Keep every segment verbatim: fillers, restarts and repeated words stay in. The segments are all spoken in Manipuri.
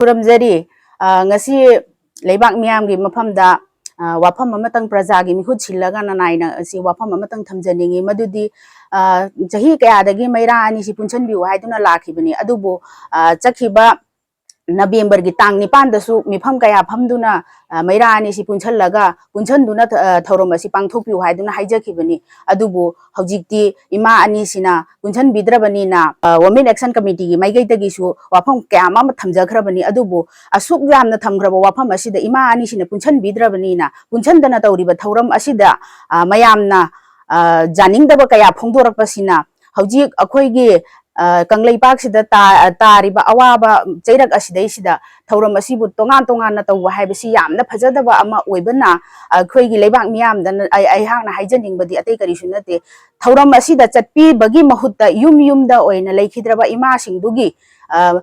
ꯈꯨꯔꯨꯝꯖꯔꯤ꯫ ꯑ, ꯉꯁꯤ ꯂꯩꯕꯥꯛ ꯃꯤꯌꯥꯝꯒꯤ ꯃꯐꯝꯗ, ꯑ, ꯋꯥꯐꯝ ꯑꯃꯇꯪ, ꯄ꯭ꯔꯖꯥꯒꯤ ꯃꯤꯍꯨꯠ ꯁꯤꯜꯂꯒ ꯅꯅꯥꯏꯅ ꯑꯁꯤ ꯋꯥꯐꯝ ꯑꯃꯇꯪ ꯊꯝꯖꯅꯤꯡꯏ꯫ ꯃꯗꯨꯗꯤ, ꯑ, ꯆꯍꯤ ꯀꯌꯥꯗꯒꯤ ꯃꯩꯔꯥ ꯑꯅꯤꯁꯤ ꯄꯨꯟꯁꯤꯟꯕꯤꯌꯨ ꯍꯥꯏꯗꯨꯅ ꯂꯥꯛꯈꯤꯕꯅꯤ꯫ ꯑꯗꯨꯕꯨ, ꯑ, ꯆꯠꯈꯤꯕ ꯅꯕꯦꯝꯕꯔꯒꯤ ꯇꯥꯡ ꯅꯤꯄꯥꯟꯗꯁꯨ ꯃꯤꯐꯝ ꯀꯌꯥ ꯐꯝꯗꯨꯅ, ꯑ, ꯃꯩꯔꯥ ꯑꯅꯤꯁꯤ ꯄꯨꯟꯁꯤꯜꯂꯒ, ꯄꯨꯟꯁꯤꯟꯗꯨꯅ ꯊ-, ꯑ, ꯊꯧꯔꯝ ꯑꯁꯤ ꯄꯥꯡꯊꯣꯛꯄꯤꯌꯨ ꯍꯥꯏꯗꯨꯅ ꯍꯥꯏꯖꯈꯤꯕꯅꯤ꯫ ꯑꯗꯨꯕꯨ ꯍꯧꯖꯤꯛꯇꯤ ꯏꯃꯥ ꯑꯅꯤꯁꯤꯅ ꯄꯨꯟꯁꯤꯟꯕꯤꯗ꯭ꯔꯕꯅꯤꯅ, ꯑ, Women Action Committeeꯒꯤ ꯃꯥꯏꯀꯩꯗꯒꯤꯁꯨ ꯋꯥꯐꯝ ꯀꯌꯥ ꯑꯃ ꯊꯝꯖꯈ꯭ꯔꯕꯅꯤ꯫ ꯑꯗꯨꯕꯨ ꯑꯁꯨꯛ ꯌꯥꯝꯅ ꯊꯝꯈ꯭ꯔꯕ ꯋꯥꯐꯝ ꯑꯁꯤꯗ ꯏꯃꯥ ꯑꯅꯤꯁꯤꯅ ꯄꯨꯟꯁꯤꯟꯕꯤꯗ꯭ꯔꯕꯅꯤꯅ, ꯄꯨꯟꯁꯤꯟꯗꯅ ꯇꯧꯔꯤꯕ ꯊꯧꯔꯝ ꯑꯁꯤꯗ, ꯑ, ꯃꯌꯥꯝꯅ, ꯑ, ꯌꯥꯅꯤꯡꯗꯕ ꯀꯌꯥ ꯐꯣꯡꯗꯣꯔꯛꯄꯁꯤꯅ ꯍꯧꯖꯤꯛ ꯑꯩꯈꯣꯏꯒꯤ, ꯑ, ꯀꯪꯂꯩꯄꯥꯛꯁꯤꯗ ꯇꯥ-, ꯇꯥꯔꯤꯕ ꯑꯋꯥꯕ ꯆꯩꯔꯛ ꯑꯁꯤꯗꯩꯁꯤꯗ ꯊꯧꯔꯝ ꯑꯁꯤꯕꯨ ꯇꯣꯉꯥꯟ ꯇꯣꯉꯥꯟꯅ ꯇꯧꯕ ꯍꯥꯏꯕꯁꯤ ꯌꯥꯝꯅ ꯐꯖꯗꯕ ꯑꯃ ꯑꯣꯏꯕꯅ, ꯑꯩꯈꯣꯏꯒꯤ ꯂꯩꯕꯥꯛ ꯃꯤꯌꯥꯝꯗꯅ ꯑꯩ-, ꯑꯩꯍꯥꯛꯅ ꯍꯥꯏꯖꯅꯤꯡꯕꯗꯤ ꯑꯇꯩ ꯀꯔꯤꯁꯨ ꯅꯠꯇꯦ꯫ ꯊꯧꯔꯝ ꯑꯁꯤꯗ ꯆꯠꯄꯤꯕꯒꯤ ꯃꯍꯨꯠꯇ ꯌꯨꯝ ꯌꯨꯝꯗ ꯑꯣꯏꯅ ꯂꯩꯈꯤꯗ꯭ꯔꯕ ꯏꯃꯥꯁꯤꯡꯗꯨꯒꯤ, ꯑ,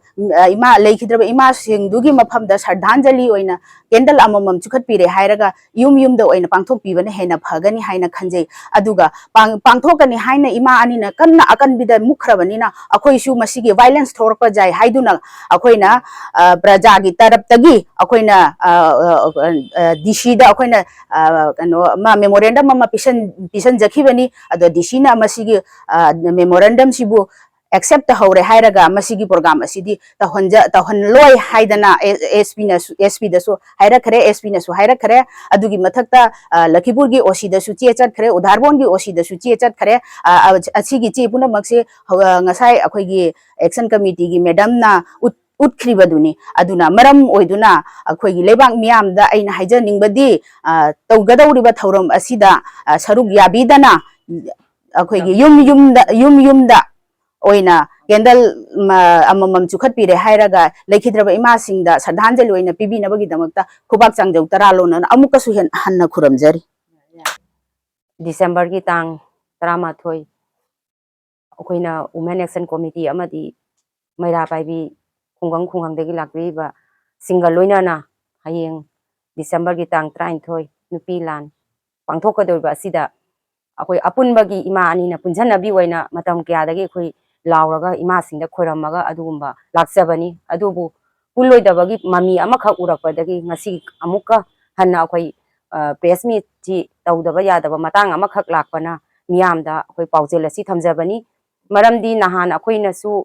ꯏꯃꯥ, ꯂꯩꯈꯤꯗ꯭ꯔꯕ ꯏꯃꯥꯁꯤꯡꯗꯨꯒꯤ ꯃꯐꯝꯗ ꯁ꯭ꯔꯗꯥꯟꯖꯂꯤ ꯑꯣꯏꯅ ꯀꯦꯟꯗꯜ ꯑꯃꯃꯝ ꯆꯨꯈꯠꯄꯤꯔꯦ ꯍꯥꯏꯔꯒ ꯌꯨꯝ ꯌꯨꯝꯗ ꯑꯣꯏꯅ ꯄꯥꯡꯊꯣꯛꯄꯤꯕꯅ ꯍꯦꯟꯅ ꯐꯒꯅꯤ ꯍꯥꯏꯅ ꯈꯟꯖꯩ꯫ ꯑꯗꯨꯒ ꯄꯥꯡ-, ꯄꯥꯡꯊꯣꯛꯀꯅꯤ ꯍꯥꯏꯅ ꯏꯃꯥ ꯑꯅꯤꯅ ꯀꯟꯅ ꯑꯀꯟꯕꯤꯗ ꯃꯨꯛꯈ꯭ꯔꯕꯅꯤꯅ ꯑꯩꯈꯣꯏꯁꯨ ꯃꯁꯤꯒꯤ violence ꯊꯣꯛꯂꯛꯄ ꯌꯥꯏ ꯍꯥꯏꯗꯨꯅ ꯑꯩꯈꯣꯏꯅ, ꯑ, ꯄ꯭ꯔꯖꯥꯒꯤ ꯇꯔꯞꯇꯒꯤ ꯑꯩꯈꯣꯏꯅ, ꯑ, ꯑ, ꯑ, DC ꯗ ꯑꯩꯈꯣꯏꯅ, ꯑ, ꯀꯩꯅꯣ ꯑꯃ memorandum ꯑꯃ ꯄꯤꯁꯟ-, ꯄꯤꯁꯟꯖꯈꯤꯕꯅꯤ꯫ ꯑꯗꯣ DC ꯅ ꯃꯁꯤꯒꯤ, ꯑ, memorandum ꯁꯤꯕꯨ accept ꯇꯧꯍꯧꯔꯦ ꯍꯥꯏꯔꯒ ꯃꯁꯤꯒꯤ program ꯑꯁꯤꯗꯤ ꯇꯧꯍꯟꯖ-, ꯇꯧꯍꯜꯂꯣꯏ ꯍꯥꯏꯗꯅ ꯑꯦ-, SP ꯅꯁꯨ, SP ꯗꯁꯨ ꯍꯥꯏꯔꯛꯈ꯭ꯔꯦ, SP ꯅꯁꯨ ꯍꯥꯏꯔꯛꯈ꯭ꯔꯦ꯫ ꯑꯗꯨꯒꯤ ꯃꯊꯛꯇ, ꯑ, ꯂꯈꯤꯄꯨꯔꯒꯤ OC ꯗꯁꯨ ꯆꯦ ꯆꯠꯈ꯭ꯔꯦ, ꯎꯙꯥꯔꯕꯣꯟꯒꯤ OC ꯗꯁꯨ ꯆꯦ ꯆꯠꯈ꯭ꯔꯦ꯫ ꯑ, ꯑ, ꯑꯁꯤꯒꯤ ꯆꯦ ꯄꯨꯝꯅꯃꯛꯁꯦ ꯍꯧ-, ꯑ, ꯉꯁꯥꯏ ꯑꯩꯈꯣꯏꯒꯤ Action Committee ꯒꯤ madam ꯅ ꯎꯠ-, ꯎꯠꯈ꯭ꯔꯤꯕꯗꯨꯅꯤ꯫ ꯑꯗꯨꯅ ꯃꯔꯝ ꯑꯣꯏꯗꯨꯅ ꯑꯩꯈꯣꯏꯒꯤ ꯂꯩꯕꯥꯛ ꯃꯤꯌꯥꯝꯗ ꯑꯩꯅ ꯍꯥꯏꯖꯅꯤꯡꯕꯗꯤ, ꯑ, ꯇꯧꯒꯗꯧꯔꯤꯕ ꯊꯧꯔꯝ ꯑꯁꯤꯗ, ꯑ, ꯁꯔꯨꯛ ꯌꯥꯕꯤꯗꯅ ꯑꯩꯈꯣꯏꯒꯤ ꯌꯨꯝ ꯌꯨꯝꯗ, ꯌꯨꯝ ꯌꯨꯝꯗ ꯑꯣꯏꯅ ꯀꯦꯟꯗꯜ, ꯃ-, ꯑꯃꯃꯝ ꯆꯨꯈꯠꯄꯤꯔꯦ ꯍꯥꯏꯔꯒ ꯂꯩꯈꯤꯗ꯭ꯔꯕ ꯏꯃꯥꯁꯤꯡꯗ ꯁ꯭ꯔꯗꯥꯟꯖꯂꯤ ꯑꯣꯏꯅ ꯄꯤꯕꯤꯅꯕꯒꯤꯗꯃꯛꯇ ꯈꯨꯕꯥꯛ ꯆꯥꯡꯖꯧ ꯇꯔꯥ ꯂꯣꯟꯅꯅ ꯑꯃꯨꯛꯀꯁꯨ ꯍꯦꯟ-, ꯍꯟꯅ ꯈꯨꯔꯨꯝꯖꯔꯤ꯫ ꯗꯤꯁꯦꯝꯕꯔꯒꯤ ꯇꯥꯡ ꯇꯔꯥꯃꯥꯊꯣꯏ, ꯑꯩꯈꯣꯏꯅ Women Action Committee ꯑꯃꯗꯤ ꯃꯩꯔꯥ ꯄꯥꯏꯕꯤ ꯈꯨꯡꯒꯪ ꯈꯨꯡꯒꯪꯗꯒꯤ ꯂꯥꯛꯄꯤꯔꯤꯕꯁꯤꯡꯒ ꯂꯣꯏꯅꯅ ꯍꯌꯦꯡ ꯗꯤꯁꯦꯝꯕꯔꯒꯤ ꯇꯥꯡ ꯇꯔꯥꯅꯤꯊꯣꯏ ꯅꯨꯄꯤ ꯂꯥꯟ ꯄꯥꯡꯊꯣꯛꯀꯗꯧꯔꯤꯕ ꯑꯁꯤꯗ ꯑꯩꯈꯣꯏ ꯑꯄꯨꯟꯕꯒꯤ ꯏꯃꯥ ꯑꯅꯤꯅ ꯄꯨꯟꯁꯤꯟꯅꯕꯤ ꯑꯣꯏꯅ ꯃꯇꯝ ꯀꯌꯥꯗꯒꯤ ꯑꯩꯈꯣꯏ ꯂꯥꯎꯔꯒ ꯏꯃꯥꯁꯤꯡꯗ ꯈꯣꯏꯔꯝꯃꯒ ꯑꯗꯨꯒꯨꯝꯕ ꯂꯥꯛꯆꯕꯅꯤ꯫ ꯑꯗꯨꯕꯨ ꯄꯨꯜꯂꯣꯏꯗꯕꯒꯤ ꯃꯃꯤ ꯑꯃꯈꯛ ꯎꯔꯛꯄꯗꯒꯤ ꯉꯁꯤ ꯑꯃꯨꯛꯀ ꯍꯟꯅ ꯑꯩꯈꯣꯏ ꯄ꯭ꯔꯦꯁ ꯃꯤꯠꯁꯤ ꯇꯧꯗꯕ ꯌꯥꯗꯕ ꯃꯇꯥꯡ ꯑꯃꯈꯛ ꯂꯥꯛꯄꯅ ꯃꯤꯌꯥꯝꯗ ꯑꯩꯈꯣꯏ ꯄꯥꯎꯖꯦꯜ ꯑꯁꯤ ꯊꯝꯖꯕꯅꯤ꯫ ꯃꯔꯝꯗꯤ ꯅꯍꯥꯟ ꯑꯩꯈꯣꯏꯅꯁꯨ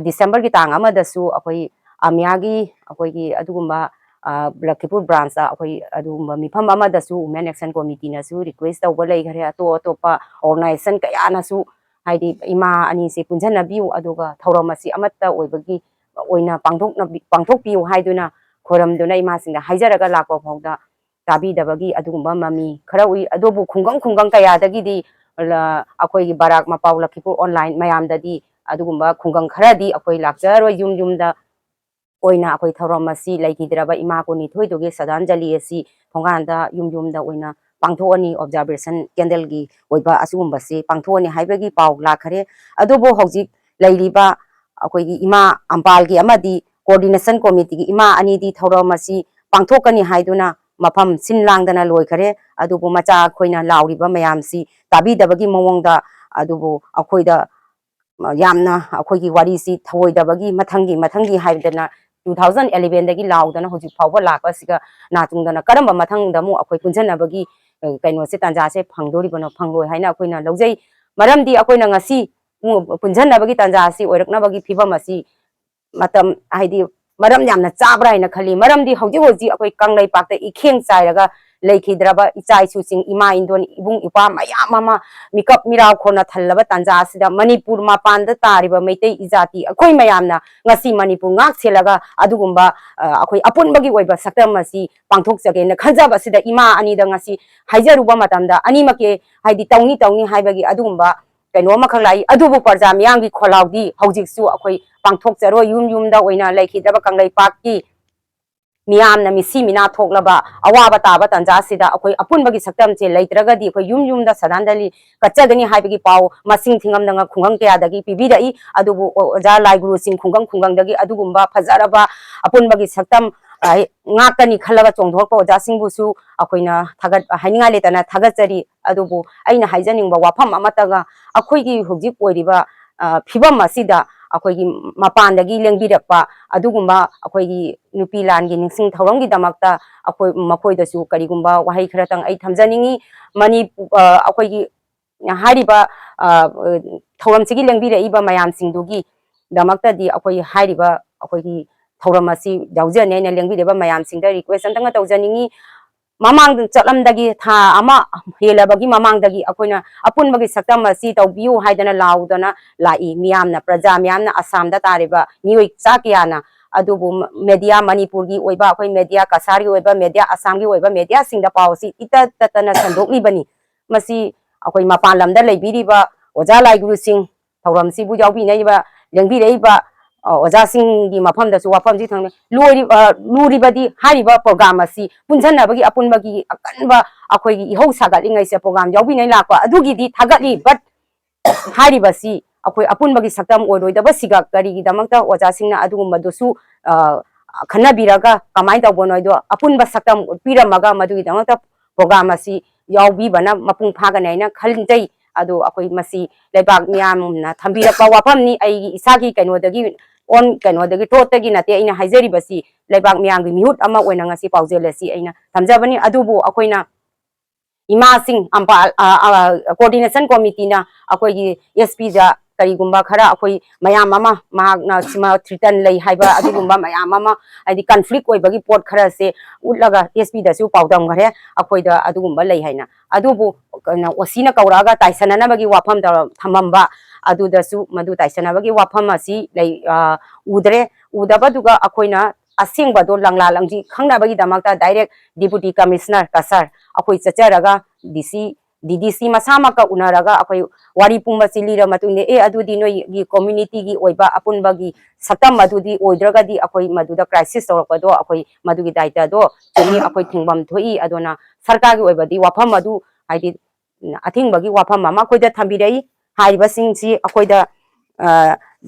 ꯗꯤꯁꯦꯝꯕꯔꯒꯤ ꯇꯥꯡ ꯑꯃꯗꯁꯨ ꯑꯩꯈꯣꯏ ꯑꯃꯤꯌꯥꯒꯤ ꯑꯩꯈꯣꯏꯒꯤ ꯑꯗꯨꯒꯨꯝꯕ ꯂꯈꯤꯄꯨꯔ ꯕ꯭ꯔꯥꯟꯁꯇ ꯑꯩꯈꯣꯏ ꯑꯗꯨꯒꯨꯝꯕ ꯃꯤꯐꯝ ꯑꯃꯗꯁꯨ ꯋꯨꯃꯦꯟ ꯑꯦꯛꯁꯟ ꯀꯣꯃꯤꯇꯤꯅꯁꯨ ꯔꯤꯀ꯭ꯋꯦꯁ ꯇꯧꯕ ꯂꯩꯈ꯭ꯔꯦ꯫ ꯑꯇꯣꯞ ꯑꯇꯣꯞꯄ ꯑꯣꯔꯒꯅꯥꯏꯖꯦꯁꯟ ꯀꯌꯥꯅꯁꯨ ꯍꯥꯏꯗꯤ ꯏꯃꯥ ꯑꯅꯤꯁꯦ ꯄꯨꯟꯁꯤꯟꯅꯕꯤꯌꯨ, ꯑꯗꯨꯒ ꯊꯧꯔꯝ ꯑꯁꯤ ꯑꯃꯠꯇ ꯑꯣꯏꯕꯒꯤ ꯑꯣꯏꯅ ꯄꯥꯡꯊꯣꯛꯅꯕꯤ-, ꯄꯥꯡꯊꯣꯛꯄꯤꯌꯨ ꯍꯥꯏꯗꯨꯅ ꯈꯣꯏꯔꯝꯗꯨꯅ ꯏꯃꯥꯁꯤꯡꯗ ꯍꯥꯏꯖꯔꯒ ꯂꯥꯛꯄ ꯐꯥꯎꯗ ꯇꯥꯕꯤꯗꯕꯒꯤ ꯑꯗꯨꯒꯨꯝꯕ ꯃꯃꯤ ꯈꯔ ꯎꯏ꯫ ꯑꯗꯨꯕꯨ ꯈꯨꯡꯒꯪ ꯈꯨꯡꯒꯪ ꯀꯌꯥꯗꯒꯤꯗꯤ ꯂ-, ꯑꯩꯈꯣꯏꯒꯤ ꯕꯔꯥꯛ ꯃꯄꯥꯎ ꯂꯈꯤꯄꯨꯔ ꯑꯣꯟꯂꯥꯏꯟ ꯃꯌꯥꯝꯗꯗꯤ ꯑꯗꯨꯒꯨꯝꯕ ꯈꯨꯡꯒꯪ ꯈꯔꯗꯤ ꯑꯩꯈꯣꯏ ꯂꯥꯛꯆꯔꯔꯣꯏ꯫ ꯌꯨꯝ ꯌꯨꯝꯗ ꯑꯣꯏꯅ ꯑꯩꯈꯣꯏ ꯊꯧꯔꯝ ꯑꯁꯤ ꯂꯩꯈꯤꯗ꯭ꯔꯕ ꯏꯃꯥ ꯀꯨꯟꯅꯤꯊꯣꯏꯗꯨꯒꯤ ꯁ꯭ꯔꯗꯥꯟꯖꯂꯤ ꯑꯁꯤ ꯊꯣꯡꯒꯥꯟꯗ ꯌꯨꯝ ꯌꯨꯝꯗ ꯑꯣꯏꯅ ꯄꯥꯡꯊꯣꯛꯑꯅꯤ꯫ ꯑꯣꯕꯖꯥꯔꯕꯦꯁꯟ ꯀꯦꯟꯗꯜꯒꯤ ꯑꯣꯏꯕ ꯑꯁꯤꯒꯨꯝꯕꯁꯤ ꯄꯥꯡꯊꯣꯛꯑꯅꯤ ꯍꯥꯏꯕꯒꯤ ꯄꯥꯎ ꯂꯥꯛꯈꯔꯦ꯫ ꯑꯗꯨꯕꯨ ꯍꯧꯖꯤꯛ ꯂꯩꯔꯤꯕ ꯑꯩꯈꯣꯏꯒꯤ ꯏꯃꯥ ꯑꯝꯄꯥꯜꯒꯤ ꯑꯃꯗꯤ ꯀꯣꯑꯣꯔꯗꯤꯅꯦꯁꯟ ꯀꯣꯃꯤꯇꯤꯒꯤ ꯏꯃꯥ ꯑꯅꯤꯗꯤ ꯊꯧꯔꯝ ꯑꯁꯤ ꯄꯥꯡꯊꯣꯛꯀꯅꯤ ꯍꯥꯏꯗꯨꯅ ꯃꯐꯝ ꯁꯤꯟ ꯂꯥꯡꯗꯅ ꯂꯣꯏꯈꯔꯦ꯫ ꯑꯗꯨꯕꯨ ꯃꯆꯥ ꯑꯩꯈꯣꯏꯅ ꯂꯥꯎꯔꯤꯕ ꯃꯌꯥꯝꯁꯤ ꯇꯥꯕꯤꯗꯕꯒꯤ ꯃꯑꯣꯡꯗ, ꯑꯗꯨꯕꯨ ꯑꯩꯈꯣꯏꯗ ꯌꯥꯝꯅ ꯑꯩꯈꯣꯏꯒꯤ ꯋꯥꯔꯤꯁꯤ ꯊꯧꯑꯣꯏꯗꯕꯒꯤ ꯃꯊꯪꯒꯤ, ꯃꯊꯪꯒꯤ ꯍꯥꯏꯗꯅ two thousand eleven ꯗꯒꯤ ꯂꯥꯎꯗꯅ ꯍꯧꯖꯤꯛ ꯐꯥꯎꯕ ꯂꯥꯛꯄ ꯑꯁꯤꯒ ꯅꯥ ꯇꯨꯡꯗꯅ ꯀꯔꯝꯕ ꯃꯊꯪꯗ ꯑꯃꯨꯛ ꯑꯩꯈꯣꯏ ꯄꯨꯟꯁꯤꯟꯅꯕꯒꯤ, ꯑ, ꯀꯩꯅꯣꯁꯦ, ꯇꯥꯟꯖꯥꯁꯦ ꯐꯪꯗꯣꯔꯤꯕꯅꯣ, ꯐꯪꯂꯣꯏ ꯍꯥꯏꯅ ꯑꯩꯈꯣꯏꯅ ꯂꯧꯖꯩ꯫ ꯃꯔꯝꯗꯤ ꯑꯩꯈꯣꯏꯅ ꯉꯁꯤ ꯄꯨ-, ꯄꯨꯟꯁꯤꯟꯅꯕꯒꯤ ꯇꯥꯟꯖꯥ ꯑꯁꯤ ꯑꯣꯏꯔꯛꯅꯕꯒꯤ ꯐꯤꯕꯝ ꯑꯁꯤ ꯃꯇꯝ, ꯍꯥꯏꯗꯤ, ꯃꯔꯝ ꯌꯥꯝꯅ ꯆꯥꯕ꯭ꯔꯥ ꯍꯥꯏꯅ ꯈꯜꯂꯤ꯫ ꯃꯔꯝꯗꯤ ꯍꯧꯖꯤꯛ ꯍꯧꯖꯤꯛ ꯑꯩꯈꯣꯏ ꯀꯪꯂꯩꯄꯥꯛꯇ ꯏꯈꯦꯡ ꯆꯥꯏꯔꯒ ꯂꯩꯈꯤꯗ꯭ꯔꯕ ꯏꯆꯥ ꯏꯁꯨꯁꯤꯡ, ꯏꯃꯥ ꯏꯟꯗꯣꯟ, ꯏꯕꯨꯡ ꯏꯄ꯭ꯋꯥ ꯃꯌꯥꯝ ꯑꯃ ꯃꯤꯀꯞ ꯃꯤꯔꯥꯎꯈꯣꯟꯅ ꯊꯜꯂꯕ ꯇꯥꯟꯖꯥ ꯑꯁꯤꯗ ꯃꯅꯤꯄꯨꯔ ꯃꯄꯥꯟꯗ ꯇꯥꯔꯤꯕ ꯃꯩꯇꯩ ꯏꯖꯥꯇꯤ ꯑꯩꯈꯣꯏ ꯃꯌꯥꯝꯅ ꯉꯁꯤ ꯃꯅꯤꯄꯨꯔ ꯉꯥꯛ ꯁꯦꯜꯂꯒ ꯑꯗꯨꯒꯨꯝꯕ, ꯑ, ꯑꯩꯈꯣꯏ ꯑꯄꯨꯟꯕꯒꯤ ꯑꯣꯏꯕ ꯁꯛꯇꯝ ꯑꯁꯤ ꯄꯥꯡꯊꯣꯛꯆꯒꯦꯅ ꯈꯟꯖꯕ ꯑꯁꯤꯗ ꯏꯃꯥ ꯑꯅꯤꯗ ꯉꯁꯤ ꯍꯥꯏꯖꯔꯨꯕ ꯃꯇꯝꯗ ꯑꯅꯤꯃꯛꯀꯤ, ꯍꯥꯏꯗꯤ, ꯇꯧꯅꯤ ꯇꯧꯅꯤ ꯍꯥꯏꯕꯒꯤ ꯑꯗꯨꯒꯨꯝꯕ ꯀꯩꯅꯣ ꯑꯃꯈꯛ ꯂꯥꯛꯏ꯫ ꯑꯗꯨꯕꯨ ꯄ꯭ꯔꯖꯥ ꯃꯤꯌꯥꯝꯒꯤ ꯈꯣꯜꯂꯥꯎꯗꯤ ꯍꯧꯖꯤꯛꯁꯨ ꯑꯩꯈꯣꯏ ꯄꯥꯡꯊꯣꯛꯆꯔꯣꯏ꯫ ꯌꯨꯝ ꯌꯨꯝꯗ ꯑꯣꯏꯅ ꯂꯩꯈꯤꯗ꯭ꯔꯕ ꯀꯪꯂꯩꯄꯥꯛꯀꯤ ꯃꯤꯌꯥꯝꯅ ꯃꯤꯁꯤ ꯃꯤꯅꯥ ꯊꯣꯛꯂꯕ ꯑꯋꯥꯕ ꯇꯥꯕ ꯇꯥꯟꯖꯥ ꯑꯁꯤꯗ ꯑꯩꯈꯣꯏ ꯑꯄꯨꯟꯕꯒꯤ ꯁꯛꯇꯝꯁꯦ ꯂꯩꯇ꯭ꯔꯒꯗꯤ ꯑꯩꯈꯣꯏ ꯌꯨꯝ ꯌꯨꯝꯗ ꯁꯗꯥꯟꯗꯂꯤ ꯀꯠꯆꯒꯅꯤ ꯍꯥꯏꯕꯒꯤ ꯄꯥꯎ ꯃꯁꯤꯡ ꯊꯤꯉꯝꯗꯅ ꯈꯨꯡꯒꯪ ꯀꯌꯥꯗꯒꯤ ꯄꯤꯕꯤꯔꯛꯏ꯫ ꯑꯗꯨꯕꯨ ꯑꯣꯖꯥ ꯂꯥꯏꯒꯨꯔꯨꯁꯤꯡ ꯈꯨꯡꯒꯪ ꯈꯨꯡꯒꯪꯗꯒꯤ ꯑꯗꯨꯒꯨꯝꯕ ꯐꯖꯔꯕ ꯑꯄꯨꯟꯕꯒꯤ ꯁꯛꯇꯝ, ꯑ, ꯉꯥꯛꯀꯅꯤ ꯈꯜꯂꯒ ꯆꯣꯡꯊꯣꯔꯛꯄ ꯑꯣꯖꯥꯁꯤꯡꯕꯨꯁꯨ ꯑꯩꯈꯣꯏꯅ ꯊꯥꯒꯠ-, ꯍꯥꯏꯅꯤꯡꯉꯥꯏ ꯂꯩꯇꯅ ꯊꯥꯒꯠꯆꯔꯤ꯫ ꯑꯗꯨꯕꯨ ꯑꯩꯅ ꯍꯥꯏꯖꯅꯤꯡꯕ ꯋꯥꯐꯝ ꯑꯃꯠꯇꯒ, ꯑꯩꯈꯣꯏꯒꯤ ꯍꯧꯖꯤꯛ ꯑꯣꯏꯔꯤꯕ, ꯑ, ꯐꯤꯕꯝ ꯑꯁꯤꯗ ꯑꯩꯈꯣꯏꯒꯤ ꯃꯄꯥꯟꯗꯒꯤ ꯂꯦꯡꯕꯤꯔꯛꯄ ꯑꯗꯨꯒꯨꯝꯕ ꯑꯩꯈꯣꯏꯒꯤ ꯅꯨꯄꯤ ꯂꯥꯟꯒꯤ ꯅꯤꯡꯁꯤꯡ ꯊꯧꯔꯝꯒꯤꯗꯃꯛꯇ ꯑꯩꯈꯣꯏ ꯃꯈꯣꯏꯗꯁꯨ ꯀꯔꯤꯒꯨꯝꯕ ꯋꯥꯍꯩ ꯈꯔꯇꯪ ꯑꯩ ꯊꯝꯖꯅꯤꯡꯉꯤ꯫ ꯃꯅꯤꯄꯨꯔ ꯑꯩꯈꯣꯏꯒꯤ ꯍꯥꯏꯔꯤꯕ ꯊꯧꯔꯝꯁꯤꯒꯤ ꯂꯦꯡꯕꯤꯔꯛꯏꯕ ꯃꯌꯥꯝꯁꯤꯡꯗꯨꯒꯤ ꯗꯃꯛꯇꯗꯤ ꯑꯩꯈꯣꯏ ꯍꯥꯏꯔꯤꯕ ꯑꯩꯈꯣꯏꯒꯤ ꯊꯧꯔꯝ ꯑꯁꯤ ꯌꯥꯎꯖꯅꯤ ꯍꯥꯏꯅ ꯂꯦꯡꯕꯤꯔꯤꯕ ꯃꯌꯥꯝꯁꯤꯡꯗ ꯔꯤꯀ꯭ꯋꯦꯁ ꯑꯝꯇꯪꯒ ꯇꯧꯖꯅꯤꯡꯉꯤ꯫ ꯃꯃꯥꯡꯗ ꯆꯠꯂꯝꯗꯒꯤ ꯊꯥ ꯑꯃ ꯍꯦꯜꯂꯕꯒꯤ ꯃꯃꯥꯡꯗꯒꯤ ꯑꯩꯈꯣꯏꯅ ꯑꯄꯨꯟꯕꯒꯤ ꯁꯛꯇꯝ ꯑꯁꯤ ꯇꯧꯕꯤꯌꯨ ꯍꯥꯏꯗꯅ ꯂꯥꯎꯗꯅ ꯂꯥꯛꯏ꯫ ꯃꯤꯌꯥꯝꯅ, ꯄ꯭ꯔꯖꯥ ꯃꯤꯌꯥꯝꯅ, ꯑꯁꯥꯝꯗ ꯇꯥꯔꯤꯕ ꯃꯤꯑꯣꯏ ꯆꯥ ꯀꯌꯥꯅ, ꯑꯗꯨꯕꯨ ꯃꯦꯗꯤꯌꯥ, ꯃꯅꯤꯄꯨꯔꯒꯤ ꯑꯣꯏꯕ, ꯑꯩꯈꯣꯏ ꯃꯦꯗꯤꯌꯥ, ꯀꯁꯥꯔꯒꯤ ꯑꯣꯏꯕ ꯃꯦꯗꯤꯌꯥ, ꯑꯁꯥꯝꯒꯤ ꯑꯣꯏꯕ ꯃꯦꯗꯤꯌꯥꯁꯤꯡꯗ ꯄꯥꯎ ꯑꯁꯤ ꯏꯇꯠ ꯇꯠꯇꯅ ꯁꯟꯗꯣꯛꯂꯤꯕꯅꯤ꯫ ꯃꯁꯤ ꯑꯩꯈꯣꯏ ꯃꯄꯥꯟ ꯂꯝꯗ ꯂꯩꯕꯤꯔꯤꯕ ꯑꯣꯖꯥ ꯂꯥꯏꯒꯨꯔꯨꯁꯤꯡ, ꯊꯧꯔꯝꯁꯤꯕꯨ ꯌꯥꯎꯕꯤꯅꯔꯤꯕ, ꯂꯦꯡꯕꯤꯔꯛꯏꯕ ꯑꯣꯖꯥꯁꯤꯡꯒꯤ ꯃꯐꯝꯗꯁꯨ ꯋꯥꯐꯝꯁꯤ ꯊꯝꯅ ꯂꯣꯏꯔꯤ-, ꯂꯨꯔꯤꯕꯗꯤ ꯍꯥꯏꯔꯤꯕ ꯄ꯭ꯔꯣꯒ꯭ꯔꯥꯝ ꯑꯁꯤ ꯄꯨꯟꯁꯤꯟꯅꯕꯒꯤ ꯑꯄꯨꯟꯕꯒꯤ ꯑꯀꯟꯕ ꯑꯩꯈꯣꯏꯒꯤ ꯏꯍꯧ ꯁꯥꯒꯠꯂꯤꯉꯩꯁꯦ ꯄ꯭ꯔꯣꯒ꯭ꯔꯥꯝ ꯌꯥꯎꯕꯤꯅꯩ ꯂꯥꯛꯄ ꯑꯗꯨꯒꯤꯗꯤ ꯊꯥꯒꯠꯂꯤ꯫ But ꯍꯥꯏꯔꯤꯕꯁꯤ ꯑꯩꯈꯣꯏ ꯑꯄꯨꯟꯕꯒꯤ ꯁꯛꯇꯝ ꯑꯣꯏꯔꯣꯏꯗꯕꯁꯤꯒ ꯀꯔꯤꯒꯤꯗꯃꯛꯇ ꯑꯣꯖꯥꯁꯤꯡꯅ ꯑꯗꯨꯒꯨꯝꯕꯗꯨꯁꯨ ꯈꯟꯅꯕꯤꯔꯒ ꯀꯃꯥꯏꯅ ꯇꯧꯕꯅꯣ ꯍꯥꯏꯗꯣ ꯑꯄꯨꯟꯕ ꯁꯛꯇꯝ ꯎꯠꯄꯤꯔꯝꯃꯒ ꯃꯗꯨꯒꯤꯗꯃꯛꯇ ꯄ꯭ꯔꯣꯒ꯭ꯔꯥꯝ ꯑꯁꯤ ꯌꯥꯎꯕꯤꯕꯅ ꯃꯄꯨꯡ ꯐꯥꯒꯅꯤ ꯍꯥꯏꯅ ꯈꯟꯖꯩ꯫ ꯑꯗꯣ ꯑꯩꯈꯣꯏ ꯃꯁꯤ ꯂꯩꯕꯥꯛ ꯃꯤꯌꯥꯝꯅ ꯊꯝꯕꯤꯔꯛꯄ ꯋꯥꯐꯝꯅꯤ꯫ ꯑꯩꯒꯤ ꯏꯁꯥꯒꯤ ꯀꯩꯅꯣꯗꯒꯤ ꯑꯣꯟ ꯀꯩꯅꯣꯗꯒꯤ ꯊꯣꯠꯇꯒꯤ ꯅꯠꯇꯦ ꯑꯩꯅ ꯍꯥꯏꯖꯔꯤꯕꯁꯤ, ꯂꯩꯕꯥꯛ ꯃꯤꯌꯥꯝꯒꯤ ꯃꯤꯍꯨꯠ ꯑꯃ ꯑꯣꯏꯅ ꯉꯁꯤ ꯄꯥꯎꯖꯦꯜ ꯑꯁꯤ ꯑꯩꯅ ꯊꯝꯖꯕꯅꯤ꯫ ꯑꯗꯨꯕꯨ ꯑꯩꯈꯣꯏꯅ ꯏꯃꯥꯁꯤꯡ ꯑꯝꯄꯥ-, ꯑ, ꯑ, coordination committeeꯅ ꯑꯩꯈꯣꯏꯒꯤ S Pꯗ ꯀꯔꯤꯒꯨꯝꯕ ꯈꯔ ꯑꯩꯈꯣꯏ ꯃꯌꯥꯝ ꯑꯃ ꯃꯍꯥꯛꯅ ꯁꯤꯃ threaten ꯂꯩ ꯍꯥꯏꯕ ꯑꯗꯨꯒꯨꯝꯕ ꯃꯌꯥꯝ ꯑꯃ, ꯍꯥꯏꯗꯤ conflict ꯑꯣꯏꯕꯒꯤ ꯄꯣꯠ ꯈꯔꯁꯦ ꯎꯠꯂꯒ S Pꯗꯁꯨ ꯄꯥꯎꯗꯝꯈ꯭ꯔꯦ ꯑꯩꯈꯣꯏꯗ ꯑꯗꯨꯒꯨꯝꯕ ꯂꯩ ꯍꯥꯏꯅ꯫ ꯑꯗꯨꯕꯨ ꯀꯩꯅꯣ, OCꯅ ꯀꯧꯔꯛꯑꯒ ꯇꯥꯏꯁꯟꯅꯅꯕꯒꯤ ꯋꯥꯐꯝ ꯇꯧꯔ-, ꯊꯝꯃꯝꯕ ꯑꯗꯨꯗꯁꯨ ꯃꯗꯨ ꯇꯥꯏꯁꯟꯅꯕꯒꯤ ꯋꯥꯐꯝ ꯑꯁꯤ ꯂꯩ, ꯑ, ꯎꯗ꯭ꯔꯦ꯫ ꯎꯗꯕꯗꯨꯒ ꯑꯩꯈꯣꯏꯅ ꯑꯁꯦꯡꯕꯗꯣ ꯂꯪꯂꯥ ꯂꯪꯖꯤ ꯈꯪꯅꯕꯒꯤꯗꯃꯛꯇ direct Deputy Commissioner ꯀꯁꯥꯔ ꯑꯩꯈꯣꯏ ꯆꯠꯆꯔꯒ D C, D D C ꯃꯁꯥꯃꯛꯀ ꯎꯅꯔꯒ ꯑꯩꯈꯣꯏ ꯋꯥꯔꯤ ꯄꯨꯝꯕꯁꯤ ꯂꯤꯔ ꯃꯇꯨꯡꯗ, "ꯑꯦ, ꯑꯗꯨꯗꯤ ꯅꯣꯏꯒꯤ communityꯒꯤ ꯑꯣꯏꯕ ꯑꯄꯨꯟꯕꯒꯤ ꯁꯛꯇꯝ ꯑꯗꯨꯗꯤ ꯑꯣꯏꯗ꯭ꯔꯒꯗꯤ ꯑꯩꯈꯣꯏ ꯃꯗꯨꯗ crisis ꯇꯧꯔꯛꯄꯗꯣ ꯑꯩꯈꯣꯏ ꯃꯗꯨꯒꯤ ꯗꯥꯏꯇꯗꯣ ꯆꯨꯝꯃꯤ, ꯑꯩꯈꯣꯏ ꯊꯤꯡꯐꯝ ꯊꯣꯛꯏ꯫ ꯑꯗꯨꯅ ꯁꯔꯀꯥꯔꯒꯤ ꯑꯣꯏꯕꯗꯤ ꯋꯥꯐꯝ ꯑꯗꯨ, ꯍꯥꯏꯗꯤ, ꯑꯊꯤꯡꯕꯒꯤ ꯋꯥꯐꯝ ꯑꯃ ꯑꯩꯈꯣꯏꯗ ꯊꯝꯕꯤꯔꯛꯏ꯫ ꯍꯥꯏꯔꯤꯕꯁꯤꯡꯁꯤ ꯑꯩꯈꯣꯏꯗ, ꯑ,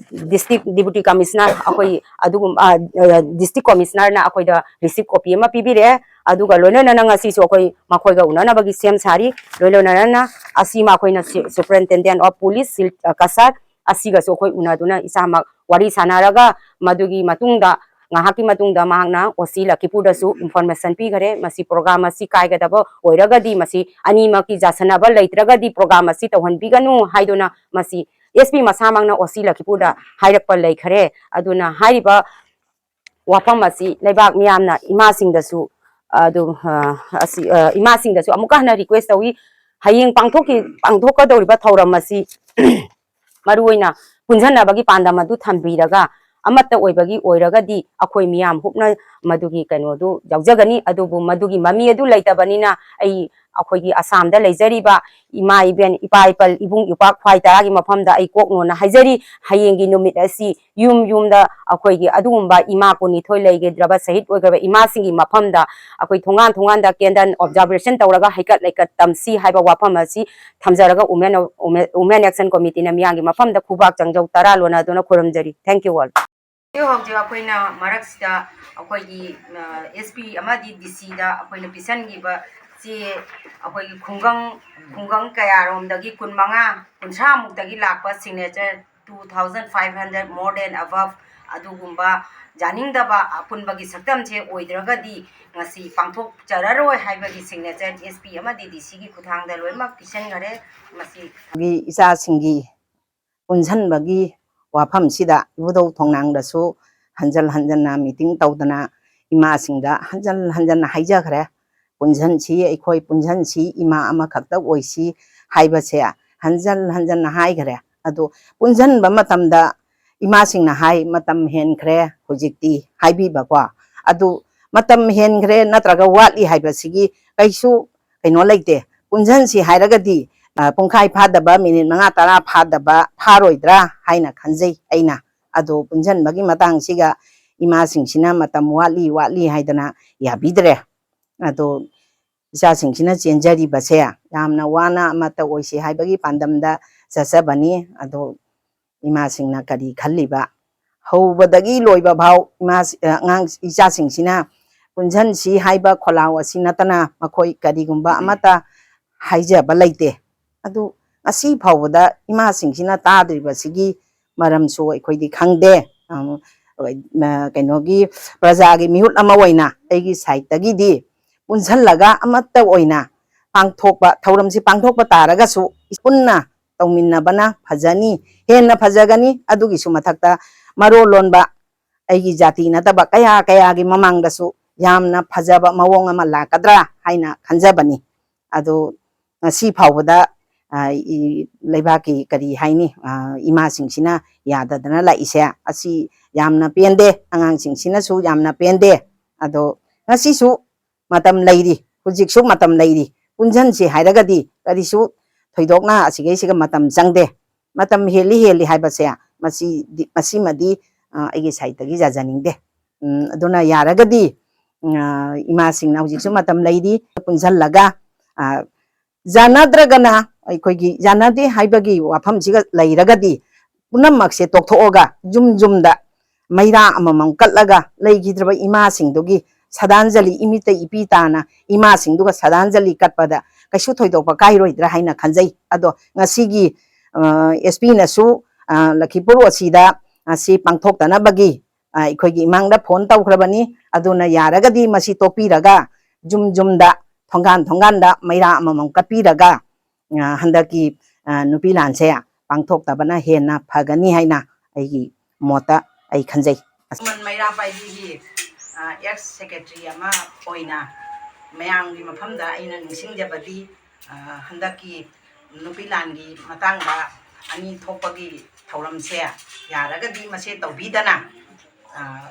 District Deputy Commissioner ꯑꯩꯈꯣꯏ ꯑꯗꯨꯒꯨꯝ-, ꯑ, ꯑ, District Commissionerꯅ ꯑꯩꯈꯣꯏꯗ receipt copy ꯑꯃ ꯄꯤꯕꯤꯔꯛꯑꯦ꯫ ꯑꯗꯨꯒ ꯂꯣꯏꯅꯅ ꯉꯁꯤꯁꯨ ꯑꯩꯈꯣꯏ ꯃꯈꯣꯏꯒ ꯎꯅꯅꯕꯒꯤ ꯁꯦꯝ ꯁꯥꯔꯤ꯫ ꯂꯣꯏ ꯂꯣꯏꯅꯅ ꯑꯁꯤꯃ ꯑꯩꯈꯣꯏꯅ ꯁꯤ-, Superintendent of Police ꯁꯤꯜ-, ꯑ, ꯀꯁꯥꯔ ꯑꯁꯤꯒꯁꯨ ꯑꯩꯈꯣꯏ ꯎꯅꯗꯨꯅ ꯏꯁꯥꯃꯛ ꯋꯥꯔꯤ ꯁꯥꯟꯅꯔꯒ, ꯃꯗꯨꯒꯤ ꯃꯇꯨꯡꯗ, ꯉꯥꯏꯍꯥꯛꯀꯤ ꯃꯇꯨꯡꯗ ꯃꯍꯥꯛꯅ ꯑꯣ ꯁꯤ ꯂꯛꯈꯤꯄꯨꯔꯗꯁꯨ information ꯄꯤꯈꯔꯦ꯫ ꯃꯁꯤ program ꯑꯁꯤ ꯀꯥꯏꯒꯗꯕ ꯑꯣꯏꯔꯒꯗꯤ, ꯃꯁꯤ ꯑꯅꯤꯃꯛꯀꯤ ꯌꯥꯁꯟꯅꯕ ꯂꯩꯇ꯭ꯔꯒꯗꯤ program ꯑꯁꯤ ꯇꯧꯍꯟꯕꯤꯒꯅꯨ ꯍꯥꯏꯗꯨꯅ ꯃꯁꯤ ꯑꯦꯁ ꯄꯤ ꯃꯁꯥꯃꯛꯅ ꯑꯣ ꯁꯤ ꯂꯛꯈꯤꯄꯨꯔꯗ ꯍꯥꯏꯔꯛꯄ ꯂꯩꯈꯔꯦ꯫ ꯑꯗꯨꯅ ꯍꯥꯏꯔꯤꯕ ꯋꯥꯐꯝ ꯑꯁꯤ ꯂꯩꯕꯥꯛ ꯃꯤꯌꯥꯝꯅ ꯏꯃꯥꯁꯤꯡꯗꯁꯨ, ꯑꯗꯨ, ꯑ, ꯑꯁꯤ, ꯑ, ꯏꯃꯥꯁꯤꯡꯗꯁꯨ ꯑꯃꯨꯛꯀ ꯍꯟꯅ request ꯇꯧꯏ꯫ ꯍꯌꯦꯡ ꯄꯥꯡꯊꯣꯛꯈꯤ-, ꯄꯥꯡꯊꯣꯛꯀꯗꯧꯔꯤꯕ ꯊꯧꯔꯝ ꯑꯁꯤ ꯃꯔꯨꯑꯣꯏꯅ ꯄꯨꯟꯁꯤꯟꯅꯕꯒꯤ ꯄꯥꯟꯗꯝ ꯑꯗꯨ ꯊꯝꯕꯤꯔꯒ ꯑꯃꯠꯇ ꯑꯣꯏꯕꯒꯤ ꯑꯣꯏꯔꯒꯗꯤ ꯑꯩꯈꯣꯏ ꯃꯤꯌꯥꯝ ꯍꯨꯞꯅ ꯃꯗꯨꯒꯤ ꯀꯩꯅꯣꯗꯨ ꯌꯥꯎꯖꯒꯅꯤ꯫ ꯑꯗꯨꯕꯨ ꯃꯗꯨꯒꯤ ꯃꯃꯤ ꯑꯗꯨ ꯂꯩꯇꯕꯅꯤꯅ ꯑꯩ ꯑꯩꯈꯣꯏꯒꯤ ꯑꯁꯥꯝꯗ ꯂꯩꯖꯔꯤꯕ ꯏꯃꯥ ꯏꯕꯦꯟ, ꯏꯄꯥ ꯏꯄꯜ, ꯏꯕꯨꯡ ꯏꯄ꯭ꯋꯥ ꯈ꯭ꯋꯥꯏ ꯇꯔꯥꯒꯤ ꯃꯐꯝꯗ ꯑꯩ ꯀꯣꯛꯅꯣꯅ ꯍꯥꯏꯖꯔꯤ꯫ ꯍꯌꯦꯡꯒꯤ ꯅꯨꯃꯤꯠ ꯑꯁꯤ ꯌꯨꯝ ꯌꯨꯝꯗ ꯑꯩꯈꯣꯏꯒꯤ ꯑꯗꯨꯒꯨꯝꯕ ꯏꯃꯥ ꯀꯨꯟꯅꯤꯊꯣꯏ ꯂꯩꯈꯤꯗ꯭ꯔꯕ, ꯁꯍꯤꯗ ꯑꯣꯏꯈ꯭ꯔꯕ ꯏꯃꯥꯁꯤꯡꯒꯤ ꯃꯐꯝꯗ ꯑꯩꯈꯣꯏ ꯊꯣꯡꯒꯥꯟ ꯊꯣꯡꯒꯥꯟꯗ candle observation ꯇꯧꯔꯒ ꯍꯩꯀꯠ ꯂꯩꯀꯠ ꯇꯝꯁꯤ ꯍꯥꯏꯕ ꯋꯥꯐꯝ ꯑꯁꯤ ꯊꯝꯖꯔꯒ Women, Women, Women Action Committeeꯅ ꯃꯤꯌꯥꯝꯒꯤ ꯃꯐꯝꯗ ꯈꯨꯕꯥꯛ ꯆꯪꯖꯧ ꯇꯔꯥ ꯂꯣꯟꯅꯗꯨꯅ ꯈꯨꯔꯨꯝꯖꯔꯤ꯫ Thank you all. ꯍꯧꯖꯤꯛ ꯍꯧꯖꯤꯛ ꯑꯩꯈꯣꯏꯅ ꯃꯔꯛꯁꯤꯗ ꯑꯩꯈꯣꯏꯒꯤ, ꯑ, ꯑꯦꯁ ꯄꯤ ꯑꯃꯗꯤ ꯗꯤ ꯁꯤꯗ ꯑꯩꯈꯣꯏꯅ ꯄꯤꯁꯟꯈꯤꯕ ꯆꯦ, ꯑꯩꯈꯣꯏꯒꯤ ꯈꯨꯡꯒꯪ, ꯈꯨꯡꯒꯪ ꯀꯌꯥꯔꯣꯝꯗꯒꯤ ꯀꯨꯟꯃꯉꯥ, ꯀꯨꯟꯊ꯭ꯔꯥꯃꯨꯛꯇꯒꯤ ꯂꯥꯛꯄ signature, two thousand five hundred, more than above, ꯑꯗꯨꯒꯨꯝꯕ ꯌꯥꯅꯤꯡꯗꯕ ꯑꯄꯨꯟꯕꯒꯤ ꯁꯛꯇꯝꯁꯦ ꯑꯣꯏꯗ꯭ꯔꯒꯗꯤ ꯉꯁꯤ ꯄꯥꯡꯊꯣꯛꯆꯔꯔꯣꯏ ꯍꯥꯏꯕꯒꯤ signature ꯑꯦꯁ ꯄꯤ ꯑꯃꯗꯤ ꯗꯤ ꯁꯤꯒꯤ ꯈꯨꯠꯊꯥꯡꯗ ꯂꯣꯏꯅꯃꯛ ꯄꯤꯁꯟꯈꯔꯦ꯫ ꯃꯁꯤ ꯏꯆꯥꯁꯤꯡꯒꯤ ꯄꯨꯟꯁꯤꯟꯕꯒꯤ ꯋꯥꯐꯝꯁꯤꯗ ꯏꯕꯨꯙꯧ ꯊꯣꯡꯅꯥꯡꯗꯁꯨ ꯍꯟꯖꯟ ꯍꯟꯖꯟꯅ meeting ꯇꯧꯗꯅ ꯏꯃꯥꯁꯤꯡꯗ ꯍꯟꯖꯟ ꯍꯟꯖꯟꯅ ꯍꯥꯏꯖꯈ꯭ꯔꯦ꯫ ꯄꯨꯟꯁꯤꯟꯁꯤ, ꯑꯩꯈꯣꯏ ꯄꯨꯟꯁꯤꯟꯁꯤ, ꯏꯃꯥ ꯑꯃꯈꯛꯇ ꯑꯣꯏꯁꯤ ꯍꯥꯏꯕꯁꯦ ꯍꯟꯖꯟ ꯍꯟꯖꯟꯅ ꯍꯥꯏꯈ꯭ꯔꯦ꯫ ꯑꯗꯣ ꯄꯨꯟꯁꯤꯟꯕ ꯃꯇꯝꯗ ꯏꯃꯥꯁꯤꯡꯅ ꯍꯥꯏ, "ꯃꯇꯝ ꯍꯦꯟꯈ꯭ꯔꯦ ꯍꯧꯖꯤꯛꯇꯤ" ꯍꯥꯏꯕꯤꯕꯀꯣ꯫ ꯑꯗꯨ ꯃꯇꯝ ꯍꯦꯟꯈ꯭ꯔꯦ ꯅꯠꯇ꯭ꯔꯒ ꯋꯥꯠꯂꯤ ꯍꯥꯏꯕꯁꯤꯒꯤ ꯀꯩꯁꯨ ꯀꯩꯅꯣ ꯂꯩꯇꯦ꯫ ꯄꯨꯟꯁꯤꯟꯁꯤ ꯍꯥꯏꯔꯒꯗꯤ, ꯑ, ꯄꯨꯡꯈꯥꯏ ꯐꯥꯗꯕ, ꯃꯤꯅꯤꯠ ꯃꯉꯥ ꯇꯔꯥ ꯐꯥꯗꯕ, ꯐꯥꯔꯣꯏꯗ꯭ꯔꯥ ꯍꯥꯏꯅ ꯈꯟꯖꯩ ꯑꯩꯅ꯫ ꯑꯗꯣ ꯄꯨꯟꯁꯤꯟꯕꯒꯤ ꯃꯇꯥꯡꯁꯤꯒ ꯏꯃꯥꯁꯤꯡꯁꯤꯅ ꯃꯇꯝ ꯋꯥꯠꯂꯤ, ꯋꯥꯠꯂꯤ ꯍꯥꯏꯗꯅ ꯌꯥꯕꯤꯗ꯭ꯔꯦ꯫ ꯑꯗꯣ ꯏꯆꯥꯁꯤꯡꯁꯤꯅ ꯆꯦꯟꯖꯔꯤꯕꯁꯦ ꯌꯥꯝꯅ ꯋꯥꯅ ꯑꯃꯠꯇ ꯑꯣꯏꯁꯤ ꯍꯥꯏꯕꯒꯤ ꯄꯥꯟꯗꯝꯗ ꯆꯠꯆꯕꯅꯤ꯫ ꯑꯗꯣ ꯏꯃꯥꯁꯤꯡꯅ ꯀꯔꯤ ꯈꯜꯂꯤꯕ? ꯍꯧꯕꯗꯒꯤ ꯂꯣꯏꯕ ꯐꯥꯎ ꯏꯃꯥ-, ꯑꯉꯥꯡ ꯏꯆꯥꯁꯤꯡꯁꯤꯅ ꯄꯨꯟꯁꯤꯟꯁꯤ ꯍꯥꯏꯕ ꯈꯣꯜꯂꯥꯎ ꯑꯁꯤ ꯅꯠꯇꯅ ꯃꯈꯣꯏ ꯀꯔꯤꯒꯨꯝꯕ ꯑꯃꯠꯇ ꯍꯥꯏꯖꯕ ꯂꯩꯇꯦ꯫ ꯑꯗꯨ ꯉꯁꯤ ꯐꯥꯎꯕꯗ ꯏꯃꯥꯁꯤꯡꯁꯤꯅ ꯇꯥꯗ꯭ꯔꯤꯕꯁꯤꯒꯤ ꯃꯔꯝꯁꯨ ꯑꯩꯈꯣꯏꯗꯤ ꯈꯪꯗꯦ꯫ ꯑ, ꯀꯩꯅꯣꯒꯤ ꯄ꯭ꯔꯖꯥꯒꯤ ꯃꯤꯍꯨꯠ ꯑꯃ ꯑꯣꯏꯅ ꯑꯩꯒꯤ ꯁꯥꯏꯠꯇꯒꯤꯗꯤ ꯄꯨꯟꯁꯤꯜꯂꯒ ꯑꯃꯠꯇ ꯑꯣꯏꯅ ꯄꯥꯡꯊꯣꯛꯄ, ꯊꯧꯔꯝꯁꯤ ꯄꯥꯡꯊꯣꯛꯄ ꯇꯥꯔꯒꯁꯨ ꯄꯨꯟꯅ ꯇꯧꯃꯤꯟꯅꯕꯅ ꯐꯖꯅꯤ, ꯍꯦꯟꯅ ꯐꯖꯒꯅꯤ꯫ ꯑꯗꯨꯒꯤꯁꯨ ꯃꯊꯛꯇ ꯃꯔꯣꯜ ꯂꯣꯟꯕ ꯑꯩꯒꯤ ꯖꯥꯇꯤ ꯅꯠꯇꯕ ꯀꯌꯥ ꯀꯌꯥꯒꯤ ꯃꯃꯥꯡꯗꯁꯨ ꯌꯥꯝꯅ ꯐꯖꯕ ꯃꯑꯣꯡ ꯑꯃ ꯂꯥꯛꯀꯗ꯭ꯔꯥ ꯍꯥꯏꯅ ꯈꯟꯖꯕꯅꯤ꯫ ꯑꯗꯨ ꯉꯁꯤ ꯐꯥꯎꯕꯗ, ꯑ, ꯏ-, ꯂꯩꯕꯥꯛꯀꯤ ꯀꯔꯤ ꯍꯥꯏꯅꯤ, ꯑ, ꯏꯃꯥꯁꯤꯡꯁꯤꯅ ꯌꯥꯗꯗꯅ ꯂꯥꯛꯏꯁꯦ, ꯑꯁꯤ ꯌꯥꯝꯅ ꯄꯦꯟꯗꯦ, ꯑꯉꯥꯡꯁꯤꯡꯁꯤꯅꯁꯨ ꯌꯥꯝꯅ ꯄꯦꯟꯗꯦ꯫ ꯑꯗꯣ ꯉꯁꯤꯁꯨ ꯃꯇꯝ ꯂꯩꯔꯤ, ꯍꯧꯖꯤꯛꯁꯨ ꯃꯇꯝ ꯂꯩꯔꯤ꯫ ꯄꯨꯟꯁꯤꯟꯁꯤ ꯍꯥꯏꯔꯒꯗꯤ ꯀꯔꯤꯁꯨ ꯊꯣꯏꯗꯣꯛꯅ ꯑꯁꯤꯒꯩꯁꯤꯒ ꯃꯇꯝ ꯆꯪꯗꯦ꯫ ꯃꯇꯝ ꯍꯦꯜꯂꯤ ꯍꯦꯜꯂꯤ ꯍꯥꯏꯕꯁꯦ ꯃꯁꯤꯗꯤ, ꯃꯁꯤꯃꯗꯤ, ꯑ, ꯑꯩꯒꯤ ꯁꯥꯏꯠꯇꯒꯤ ꯌꯥꯖꯅꯤꯡꯗꯦ꯫ ꯎꯝ, ꯑꯗꯨꯅ ꯌꯥꯔꯒꯗꯤ, ꯎꯝ, ꯑ, ꯏꯃꯥꯁꯤꯡꯅ ꯍꯧꯖꯤꯛꯁꯨ ꯃꯇꯝ ꯂꯩꯔꯤ, ꯄꯨꯟꯁꯤꯜꯂꯒ, ꯑ, ꯌꯥꯅꯗ꯭ꯔꯒꯅ, ꯑꯩꯈꯣꯏꯒꯤ ꯌꯥꯅꯗꯦ ꯍꯥꯏꯕꯒꯤ ꯋꯥꯐꯝꯁꯤꯒ ꯂꯩꯔꯒꯗꯤ, ꯄꯨꯝꯅꯃꯛꯁꯦ ꯇꯣꯛꯊꯣꯛꯑꯒ ꯌꯨꯝ ꯌꯨꯝꯗ ꯃꯩꯔꯥ ꯑꯃꯃꯝ ꯀꯠꯂꯒ ꯂꯩꯈꯤꯗ꯭ꯔꯕ ꯏꯃꯥꯁꯤꯡꯗꯨꯒꯤ ꯁꯗꯥꯟꯖꯂꯤ ꯏꯃꯤꯠꯇ ꯏꯄꯤ ꯇꯥꯅ ꯏꯃꯥꯁꯤꯡꯗꯨꯒ ꯁꯗꯥꯟꯖꯂꯤ ꯀꯠꯄꯗ ꯀꯩꯁꯨ ꯊꯣꯏꯗꯣꯛꯄ ꯀꯥꯏꯔꯣꯏꯗ꯭ꯔꯥ ꯍꯥꯏꯅ ꯈꯟꯖꯩ꯫ ꯑꯗꯣ ꯉꯁꯤꯒꯤ, ꯑ, ꯑꯦꯁ ꯄꯤꯅꯁꯨ, ꯑ, ꯂꯈꯤꯄꯨꯔ ꯑꯁꯤꯗ, ꯑ, ꯁꯤ ꯄꯥꯡꯊꯣꯛꯇꯅꯕꯒꯤ, ꯑ, ꯑꯩꯈꯣꯏꯒꯤ ꯏꯃꯥꯡꯗ ꯐꯣꯟ ꯇꯧꯈ꯭ꯔꯕꯅꯤ꯫ ꯑꯗꯨꯅ ꯌꯥꯔꯒꯗꯤ ꯃꯁꯤ ꯇꯣꯛꯄꯤꯔꯒ ꯌꯨꯝ ꯌꯨꯝꯗ, ꯊꯣꯡꯒꯥꯟ ꯊꯣꯡꯒꯥꯟꯗ ꯃꯩꯔꯥ ꯑꯃꯃꯝ ꯀꯠꯄꯤꯔꯒ, ꯑ, ꯍꯟꯗꯛꯀꯤ, ꯑ, ꯅꯨꯄꯤ ꯂꯥꯟꯁꯦ ꯄꯥꯡꯊꯣꯛꯇꯕꯅ ꯍꯦꯟꯅ ꯐꯒꯅꯤ ꯍꯥꯏꯅ ꯑꯩꯒꯤ ꯃꯣꯠꯇ ꯑꯩ ꯈꯟꯖꯩ꯫ ꯈꯨꯃꯟ ꯃꯩꯔꯥ ꯄꯥꯏꯕꯤꯒꯤ, ꯑ, ꯑꯦꯛꯁ ꯁꯦꯀ꯭ꯔꯦꯇꯔꯤ ꯑꯃ ꯑꯣꯏꯅ ꯃꯌꯥꯝꯒꯤ ꯃꯐꯝꯗ ꯑꯩꯅ ꯅꯤꯡꯁꯤꯡꯖꯕꯗꯤ, ꯑ, ꯍꯟꯗꯛꯀꯤ ꯅꯨꯄꯤ ꯂꯥꯟꯒꯤ ꯃꯇꯥꯡꯗ ꯑꯅꯤ ꯊꯣꯛꯄꯒꯤ ꯊꯧꯔꯝꯁꯦ ꯌꯥꯔꯒꯗꯤ ꯃꯁꯦ ꯇꯧꯕꯤꯗꯅ, ꯑ,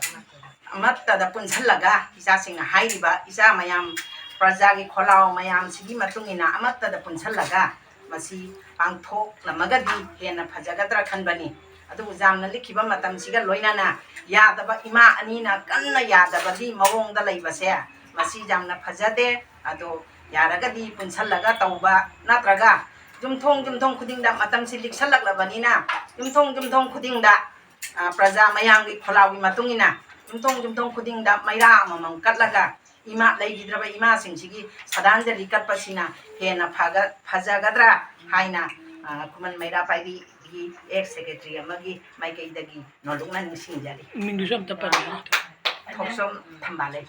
ꯑꯃꯠꯇꯗ ꯄꯨꯟꯁꯤꯜꯂꯒ ꯏꯆꯥꯁꯤꯡꯅ ꯍꯥꯏꯔꯤꯕ ꯏꯆꯥ ꯃꯌꯥꯝ, ꯄ꯭ꯔꯖꯥꯒꯤ ꯈꯣꯜꯂꯥꯎ ꯃꯌꯥꯝꯁꯤꯒꯤ ꯃꯇꯨꯡ ꯏꯟꯅ ꯑꯃꯠꯇꯗ ꯄꯨꯟꯁꯤꯜꯂꯒ ꯃꯁꯤ ꯄꯥꯡꯊꯣꯛꯂꯝꯃꯒꯗꯤ ꯍꯦꯟꯅ ꯐꯖꯒꯗ꯭ꯔꯥ ꯈꯟꯕꯅꯤ꯫ ꯑꯗꯨꯕꯨ ꯌꯥꯝꯅ ꯂꯤꯛꯈꯤꯕ ꯃꯇꯝꯁꯤꯒ ꯂꯣꯏꯅꯅ ꯌꯥꯗꯕ, ꯏꯃꯥ ꯑꯅꯤꯅ ꯀꯟꯅ ꯌꯥꯗꯕꯒꯤ ꯃꯑꯣꯡꯗ ꯂꯩꯕꯁꯦ, ꯃꯁꯤ ꯌꯥꯝꯅ ꯐꯖꯗꯦ꯫ ꯑꯗꯣ ꯌꯥꯔꯒꯗꯤ ꯄꯨꯟꯁꯜꯂꯒ ꯇꯧꯕ, ꯅꯠꯇ꯭ꯔꯒ ꯌꯨꯝꯊꯣꯡ ꯌꯨꯝꯊꯣꯡ ꯈꯨꯗꯤꯡꯗ, ꯃꯇꯝꯁꯤ ꯂꯤꯛꯁꯜꯂꯛꯂꯕꯅꯤꯅ ꯌꯨꯝꯊꯣꯡ ꯌꯨꯝꯊꯣꯡ ꯈꯨꯗꯤꯡꯗ, ꯑ, ꯄ꯭ꯔꯖꯥ ꯃꯌꯥꯝꯒꯤ ꯈꯣꯜꯂꯥꯎꯒꯤ ꯃꯇꯨꯡ ꯏꯟꯅ ꯌꯨꯝꯊꯣꯡ ꯌꯨꯝꯊꯣꯡ ꯈꯨꯗꯤꯡꯗ ꯃꯩꯔꯥ ꯑꯃꯃꯝ ꯀꯠꯂꯒ ꯏꯃꯥ, ꯂꯩꯈꯤꯗ꯭ꯔꯕ ꯏꯃꯥꯁꯤꯡꯁꯤꯒꯤ ꯁ꯭ꯔꯗꯥꯟꯖꯂꯤ ꯀꯠꯄꯁꯤꯅ ꯍꯦꯟꯅ ꯐꯒ-, ꯐꯖꯒꯗ꯭ꯔꯥ ꯍꯥꯏꯅ, ꯑ, ꯈꯨꯃꯟ ꯃꯩꯔꯥ ꯄꯥꯏꯕꯤꯒꯤ ex secretary ꯑꯃꯒꯤ ꯃꯥꯏꯀꯩꯗꯒꯤ ꯅꯣꯜꯂꯨꯛꯅ ꯅꯤꯡꯁꯤꯡꯖꯔꯤ꯫ ꯃꯤꯡꯗꯨꯁꯨ ꯑꯝꯇ ꯄꯟꯕꯤꯌꯨ꯫ ꯊꯣꯛꯆꯣꯝ ꯊꯝꯕꯥꯂꯩ꯫